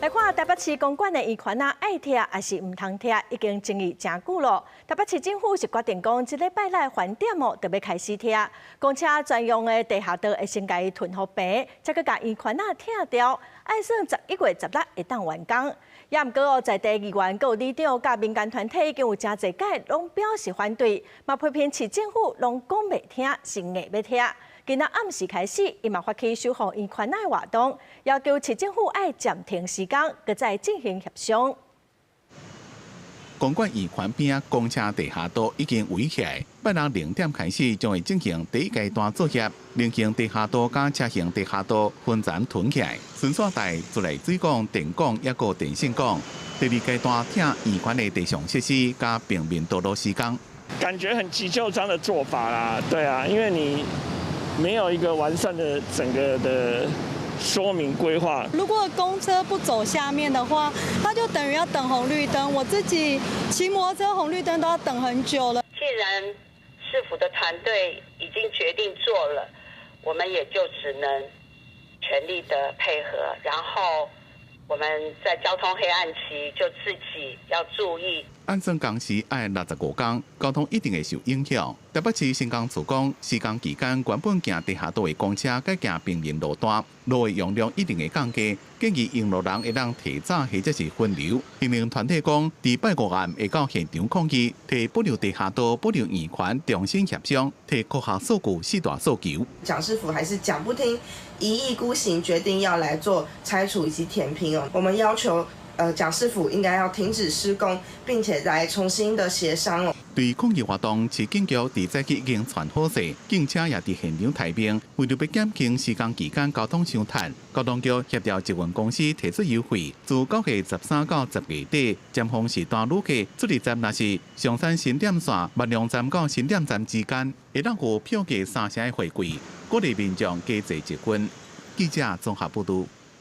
來看台北市公館的圓環仔，愛拆抑是毋通拆，已經爭議誠久咯。台北市政府是決定講，這禮拜內環點哦，就欲開始拆公車專用的地下道，會先共伊屯予平，才閣共圓環仔拆掉，按算11月16會當完工。也毋過哦，在地議員、閣有里長、佮民間團體已經有誠濟擺攏表示反對，嘛批評市政府攏講袂聽，是硬欲拆。今仔暗時開始，𪜶嘛發起守護圓環仔的活動，要求市政府愛暫停施工，閣再進行協商。公館圓環邊公車地下道已經圍起來，拜六0點開始將會進行第一階段作業，人行地下道佮車行地下道分層屯起來，順紲帶自來水管、電管抑閣電線管。第二階段拆圓環的地上設施佮平面道路施工。感覺很急就章的做法啦，對啊，因為你沒有一個完善的整個的說明規劃。如果公車不走下面的話，那就等於要等紅綠燈。我自己騎摩托車紅綠燈都要等很久了。既然市府的團隊已經決定做了，我們也就只能全力的配合，然後我們在交通黑暗期就自己要注意。按算工時愛65工，交通一定會受影響。台北市市工處講，施工期間原本行地下道的公車改行平面路段，路的容量一定會降低，建議用路人會當提早或者是分流。行動團體講，佇拜五暗會到現場抗議，提保留地下道、保留圓環，重新協商，提科學數據四大訴求。蔣市府還是講不聽，一意孤行，決定要來做拆除以及填平哦。我們要求蔣市府應該要停止施工，並且來重新的協商哦。對抗議活動，市警局佇早起已經傳好勢，警車也佇現場待命。為著欲減輕施工期間交通傷窒，交通局協調捷運公司提出優惠，自9月13到10月底，尖峰時段旅客出入站若是松山新店線萬隆站到新店站之間，會當有票價3成的回饋，鼓勵民眾加坐捷運。記者綜合報導。